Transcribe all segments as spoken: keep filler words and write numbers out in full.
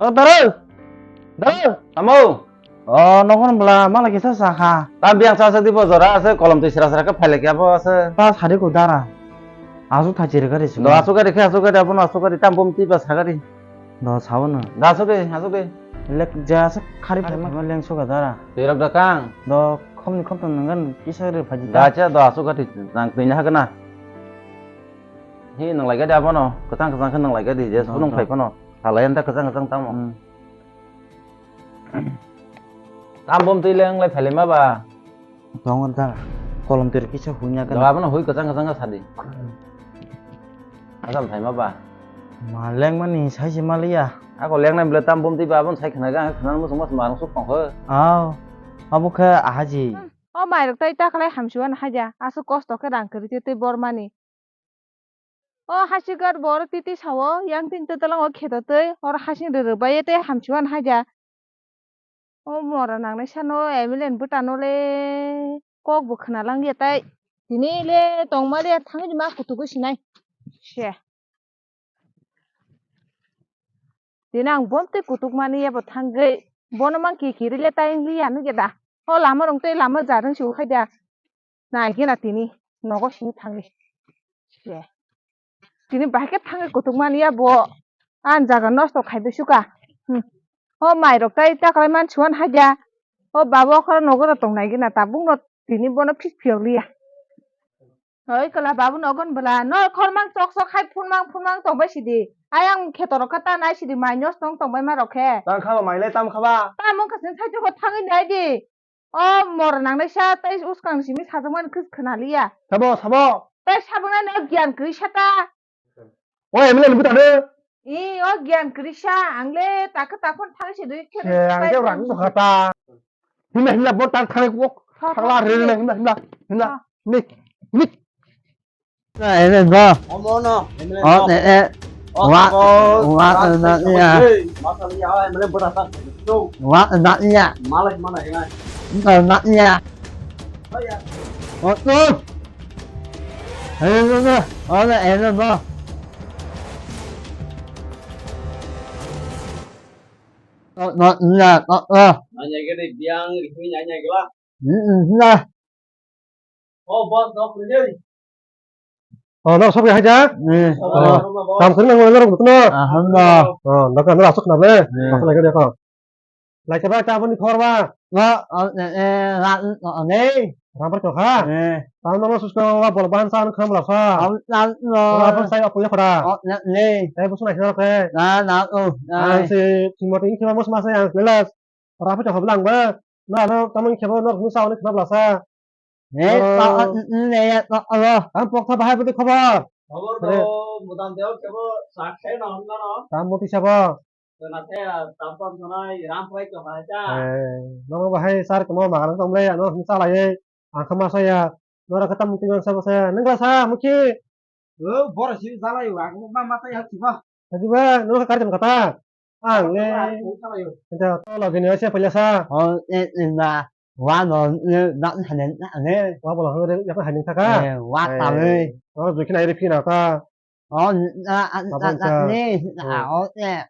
O dara. Dara. Tamo. O nogon bla mala kisa sakha. Tam biang sa sa di bo jora ase kolom twi sra sra khe phaile kya bo ase. Ta sari ko dara. Asu thachi re gari su. Do asu gari khe asu gari abono asu gari tam bom twi ba sa gari. Do sabo no. Da asu de, asu de. Lek ja ase khari phai ma leng su ga dara. Twi rok da kang. Do khom ni khom to nang gan kisa re phaji ta. Da cha do asu gari nang twi na ha gana. Hi nang lai gari abono, kwchang kwchang khe nang lai gari je sulung phai phano. Salai anta kwchang kwchang tamo. Hmm. Tam bom twi leng lai phaile ma ba. Tong ta kolom twi kisa hunya kan. Jawab no hui kwchang kwchang sa di. Asam thai ma ba. Ma leng mani sai se ma liya. Ako leng nai bole tam bom twi ba abon sai khna ga khna mo song ma song ma rong sok tong kho. Aw. Abo khe ahaji. O mai rok tai ta khlai hamsiwan haja. Asu kosto khe rang kwrwi twi bormani. O hasigar bor titi sao, yang tin tetalang o kheto tei, or hasing rwrwbai tei hamsiwan haja. O mora nangnai sano M L A ni bwtano le kok bo khwna langya tai. Tini le tongma le thangwi ma kutugo sinai. Se. Tini ang bom tei kutuk mani yabo thangwi. Bono mang kikiri le tai wng liya nugya da. O lama rong tei lama jarwng si ukhai da. Nai gina tini nogo sini thangwi. Se. Tini bahai khe thangwi kutuk mani ya bo. An jaga nosto khai bisuka. Hmm. O mai rok tai ta kalai man suan haja. O babo khoro nogo rok tong nai gina tabuk no tini bono phik phiyok liya. Oi kala babu nogon bwla no khormang chok chok hai phunmang phunmang tongbai sidi. Ayang kheto rok khe ta nai sidi mai nosto tong tongbai ma rok khe. Tang khaba mai le tam khaba. Tamung khasin sai joko thangwi nai di. O mor nangnai sa tei uskang simi sajwkmani khe khwnaliya. Sabo, sabo. Tei sabunani o giyan kwrwi sa ta. O M L A ni bwtano. I o giyan kwrwi sa ang le takhe takhon thang se dui khe. Se ang ke rang bukha ta. Himla himla bo tar thang ko. Thang la re re himla himla himla. Nik nik. Ene go. Omo no. O, eh, eh. Wa, wa, na, ya. Masa liya, M L A bwrata. Wa, na, ya. Malak mana ya. Na, na, ya. O, tu. Ene go. O, na, ene go. O, na, ya, o, o. Nanya gede biang, rikui nanya gela. Hmm, hmm, na. Oh, boss, no, pergi. Oh, no, sob ya haja. Eh. Oh, no, no, boss. Kam kena ngomong ngomong betul no. Alhamdulillah. Oh, no, kan asuk na be. Eh. Asuk lagi dia kau. Lagi coba cabut di khor ba. Wa, oh, eh, eh, ra, oh, ne. Rampar kau ha. Eh. Tahu nama susu wa bol bahan san kham la sa. Oh, na, no. Apa saya apa ya kora. Oh, ne, ne. Saya busu naik nak eh. Na, na, oh, na. Ah, si Timothy ini cuma mus masa yang jelas. Rapi chok hablang ba. No, ano tamon khebo no hwnwi sa hwnwi khna blasa. He, oh. Ta, ne, ya, ta, alo. Ang pokta bahai bwtwi khobor. Khobor to mudam deo khebo sak sai no hwnba no. Tam bwtwi sabo. Tona the tam tam thonai ram phai to hai ta. Eh, no bahai sar komo magrang tong le ano hwnwi sa lai. Ang kha ma sa ya. Nora kha tam bwtwi man sabo sa. Nang la sa mukhi. O, boro si jalai wa, ma, ma, ta ya, si ba. Haji ba, no ka kar jam kata. Ang le. Jalai yo. Enta to lo gini ase pala sa. Oh, eh, eh, na. Wa no, eh, na, na, na, na, ne. Wa bola hore, ya pa hanin thaka. Eh, wa ta le. Oh, jukhi na ire phina ka. Oh, na, na, na, ne. Ah, oh, eh.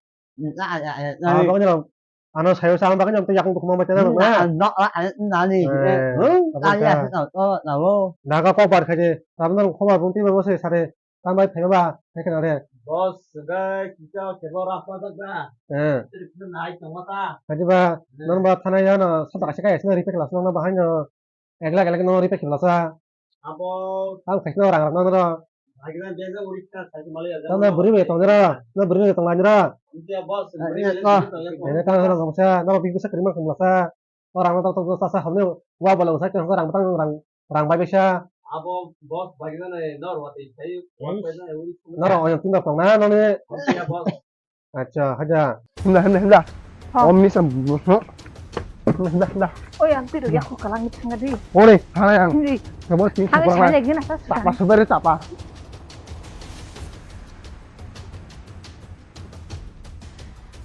Ah, bagwi no, ano sayo sa, ano bagwi no, yakung tukuma bacha na, na, na, na, ni, eh, eh, hmm, ah, ya, na, na, na, oh. Naga kok bar khaje, tabno khobar bumti ba bose sare, tambai phaiba, hai kana re. Boss, ga, kita, kebo rapa tak da. Eh. Nai tong mata. Haji ba, eh, non ba thana ya no, sa ta ka se ka ya, sino repair class no, no, bahai no. Ek lakh, ek lakh no repair khibla sa. Abo. Tam khaisno rang rang no. Lagi na bega uri ka sai mali ya. Tam na buri be tong ra. Na buri be tong la ra. India boss, buri be tong ya. Ene ka rang rang sa. Na bi bisa krima khibla sa. O rang no tong sa sa hamne. Wa bala sa ka rang tang rang rang bai bisa. Abo boss bagi na no ro te sai. No ro yang tinggal tong na no ne. India boss. Acha, haja. Himla, himla, himla. Ha. Om ni sam. Himla, himla, himla. Oi, ang tiro ya ko kalang ni thanga di. Ore, thana yang. Hindi. Sabo sini. Ang sana lagi na sa. Tapa, sabar tapa.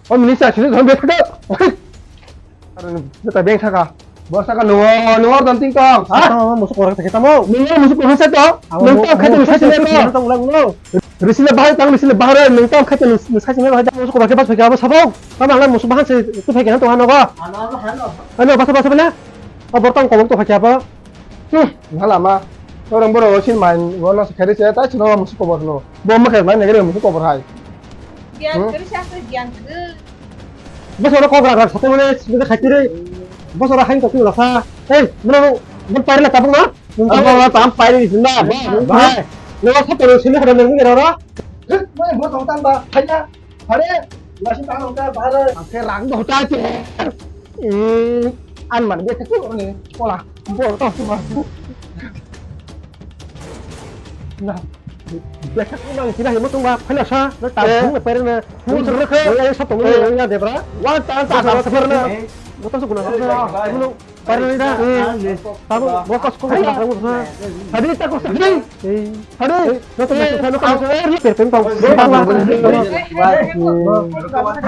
Om ni sa sini sampai pada. Oi. Aduh, kita beng saka. Bos saka nuwar nuwar dan tingkong. Ha? Tamo musuh korang sakit tamo. Nuwar musuh korang sakit. Nungkong khaji musuh sakit. Tamo ulang ulang. Risile bahai tang risile bahai nung tang khaite nung sai sini bahai musu ko bahai bas phai abo sabo. Tama lang musu bahai se tu phai kan to hano go. Ano basa basa bela. Abo tang kobong to phai abo. Hmm, halama. Orang boro sin main go no se khari se ta chino musu kobor no. Bo ma khari main ne musu kobor hai. Gian Hmm? kari sa kari gian kari. Bos ora kok rak rak sate mane sini khaiti re. Bos ora hain kok la sa. Hei, mano mon paire la tabung na. Abo tam paire di sini na. Bai. Lo sa to sini kada nang ni ora. Hei, mai bo tong tang ba. Hanya. Hare. Masih tang tang ba. Angke rang do ta che. Hmm, an man dia kecil ni. Pola. Bo to. Nah. Biasa ko nang sini himo tungba phaila sa, na ta Eh. Bung na pere na. Bung sir na kha. Wala sa tong Eh. Wala de bra. Wa ta ta ta sa na. Mo ta su kuna sa. Mo pere na da. Eh. Ta mo mo kas ko na mo sa. Hadi ta ko sa. Hadi. Hadi. No to mo sa no ka sa. Eh, ni per pen pa.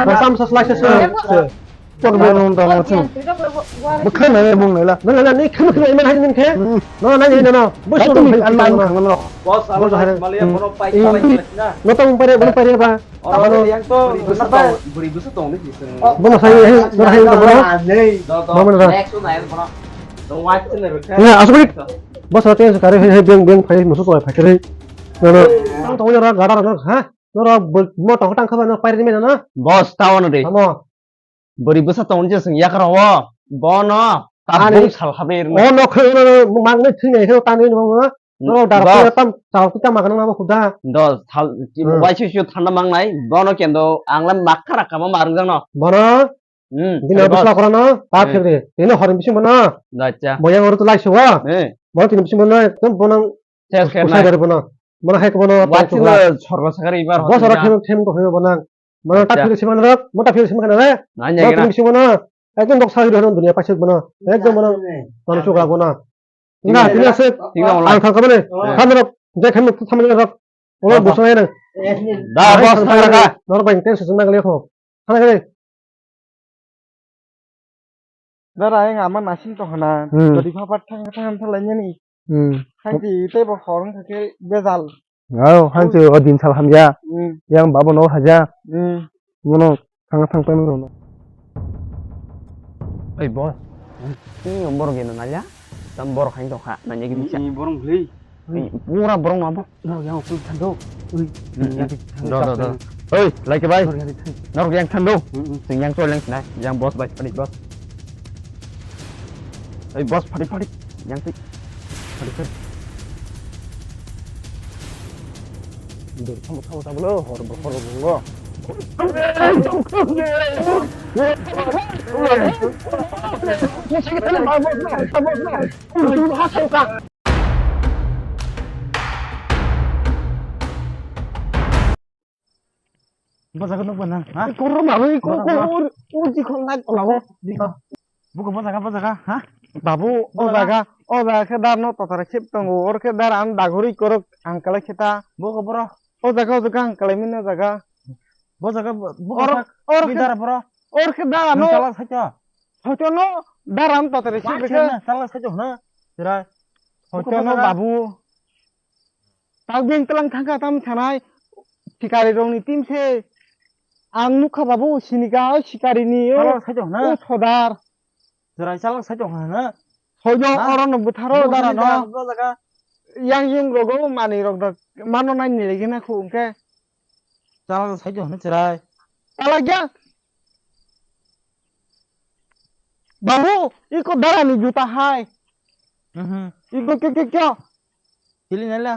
Ba sam sa slice sa. Por bo nung tong thung. Bwkha nai bung nai la. Nang nang ni kham kham iman hai nin khe. Hmm. No nang ni no no. Bo Hai so tu mi nang an man no. Khang no. Bos abo Bos hai. Malia bono pai Hmm. pai na. No tong pare bono pare ba. Oro yang to buri busa tong, buri busa tong ni sing. Bono sai hai no hai no bono. Nei. Do do. Bono da. Next one ayo bono. Tong wai tene rukha. Ya asuk ni. Bos ate kare hai hai beng beng phai musu to phai kare. No no. Tang tong jara gara no ha. No ro mo tong tang khaba no pare ni me no. Bos tawon de. Amo. Bwrwi bwsa tongni je chwng yakarao bono Ani tabuk sal habai rwna. O nokha no mangnai thwinai khe tanwi no mangnai. Norok dara Dos. Khe tam chao khe tam magana ma khuda. Dos thal Hmm. Waisui sui thanda mangnai bono kendo ang le makha rakha ma marwk jakno. Bono Hmm, bini dos. Bisla korano ta Hmm. Phekri. Tini hor bising bono. Acha. Boya ngoro to lai suwa. Hmm. Bono tini bising bono ekdom bono Ses khe usai nai. Dari bono. Bono hai bono. Waisui sorba sakari ibar. Bos ora khem khem ko bono. Mana ta Acha. Phil siman rok, mota phil siman kana re. Nanya Dok kena. Phil siman na. Ekdom dok sari dok dunia pasik mana. Ekdom mana. Tanu chukra mana. Enggak, Iya. Tidak sih. Tidak, Ang thang kamane. Iya. Kan rok, jai kan rok thamani rok. Ola Apa? Bosong aja. Da, Hai, bos, thang thang kamane. Ka. Nor bang ten sesung nang lihat ho. Thang kamane. Dara, yang ama nasing to hana. Hmm. Jadi papa thang thang thang lainnya ni. Hmm. Hai di, tei bo horong kake bezal. Aro, hanse o din sal hamya. Hmm. Yang babo no haja. Hmm. Mono thang thang pen rono. Oi boss. Ni borok ino nalya. Tam borok hain tokha nanya gini sa. Ni borok hli. Ni pura borok no abo. No yang pun thando. Ui. Hmm. Yang thando. Do do do. Oi, like bai. Norok yang thando. Hmm, hmm. Sing yang choi lang sinai. Yang boss bai, padi boss. Oi boss, padi padi. Yang sih. Padi padi. Dur, tamo tamo tamo lo, hor hor hor. Bwsakhe nukba nang, ha? Korma bai, kor, kor, ur, jikhol nai kolabo. Buko bwsakha, bwsakha, ha? Babu, o jaga, o jaga khe dar no totara khep tongo, or khe dar ang dagori korok ang kalai khe ta. Buko boro? O jaga, o jaga ang kalai mino jaga. Bo jaga, buko or, or khe dar boro? Or khe dar no. Chala saito. Saito no, dar ang totara khep khe. Chala saito na. Chira. Saito no babu. Tau beng tlang thangkha tam sanai sikari rokni team se ang nukha babu sinika o sikari ni o Chalak saito hwnna. O sodar. Chwrai chalak saito hwnna. Soido oro no bwtharo dara no. Yang yung rogo mani rok da mano nai ni legi na khu hwnkhe. Chalak saito hwnna chwrai. Chalak ya. Babu, iko dara ni juta hai. Mhm. Iko kyo kyo kyo. Chili nai la.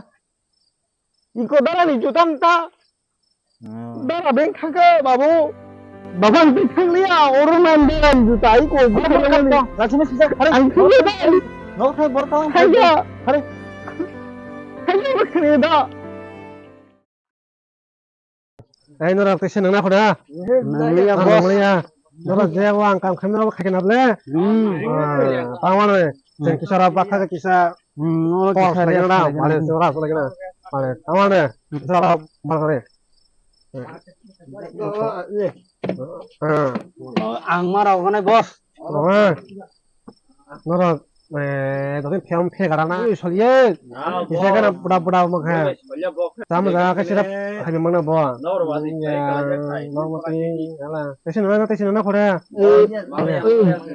Iko dara ni juta nta. Oh. Dara beng thangkhe babu. Babu ang beng thangliya, oro nan dara ni juta iko. Lasina sisa. Ang thangya da. No khai borok tang. Thangya. Hari. Thangya ba khre da. Ai norok tei se nangna khoda. Nangya boss. Nangya. Norok je o ang kam khamna bo khaikhe na ble. Hmm. Tangmani. Jeng kisa rok bakha kisa. Hmm, no kisa re na. Male se ora sole na. Male tangmani. Kisa rok bakha re. Ang mara ogone boss. Norok Eh, doteng phe, phe gara na. Ui, soliye. Kisa kana buda, buda mo kha. Tamo jaga khe sira hai mangna bo. Ya, normal ni ala. Tesi nana, tesi nana khore. Ui,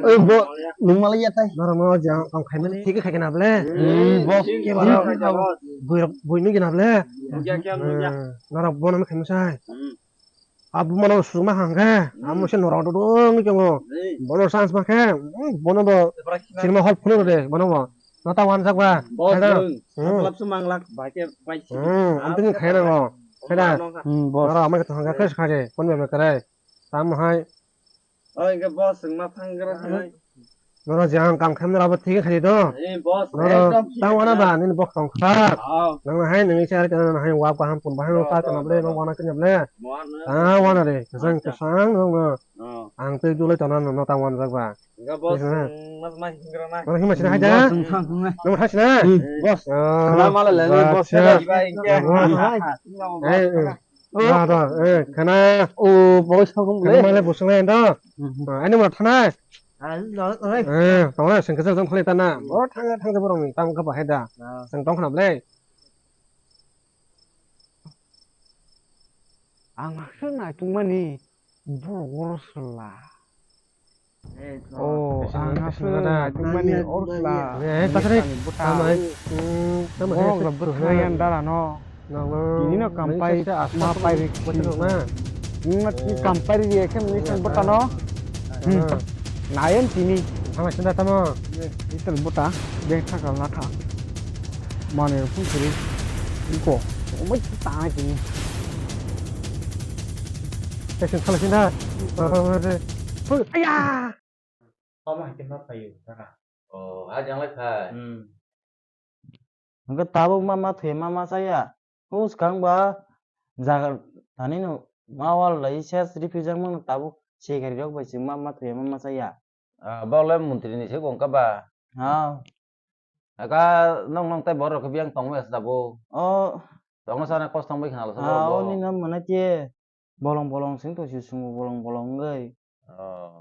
ui, bo, nung malai ya tai. Noro mo jang, ang khai mani thik khai kana ble. Hmm, bo. Ke ba. Bui, bui nu gina ble. Noro bo nang khai masai. Abo mano suma hangke, amo se norok dodong ni tongo. Bono chance ma khe, hmm, bono bo sirma hol phunuk de, bono bo. Nota wan jak ba. Boss, kheda. Hmm. Satlap se manglak, bai khe bai si. Hmm, amtini khaya nango. Kheda. Hmm, boss. Noro amai khe thangka khe sakha je, kon bebe kare. Tamo hai. Oh, hingke boss, wng ma thang gra thang nai. Noro jang kam khamna abo thik khai do. Eh, boss, noro ekdom thik tang wana ba nini bok tong kha. Oh. Nang hai nang se ar kana hai wap kaham pun bahai no ta kana ble no wana kana ble. Ah, wana re. Kesang kesang no. Oh. Ang te dulai tana no tang wana jak ba. Hingke boss, wng ma ma hingra nai. Mana hima sina hai da. Boss, wng thang thang nai. Nang hai sina. Hmm, boss. Oh, kana mala le, boss, acha. Ba hingke. Eh, eh. Da, da, eh, khana. O, boi sagum le. Khana male busung le da. Mhm. Ah, ani ma thanai. Ah, lo, lo. Eh, tong le sengke jang khole tana. Bo thang thang borong ni tang kha bahai da. Ah. Seng tong khana ble. Ang haksuk nai tungmani borok oro sala. Oh, ang hasu nai tongmani oro sala. Eh, kasari. Borok la bwthai yan dara no. Tini no kampai ma pai ri. Kampai ri khe mini bwta no. Nayan tini. Thangla sinda tamo. Itel bwta beng thakal na tha. Mane phun suri. Iko. Omai ta tini. Tesin thangla sinda. Aya. Tamo hai khe ma phaio, dara. Oh, ha jang lai phai. Hmm. Hwnkhe tabuk ma ma thwi ma ma chaya. Bwskang ba jaga thani no ma wal lai ses riphi jak mano tabuk sekari rok bai se ma ma thwi ma ma chaya. Ah, bo le montri ni se wngka ba? Ha. Aka nong nong tai borok khe biyang tong maya se tabuk. Oh. Tongna sana kos tong bai khna lo sa borok bo. Ah, oni no mana khe. Bolong bolong sing tong si sumo bolong bolong wngwi. Oh.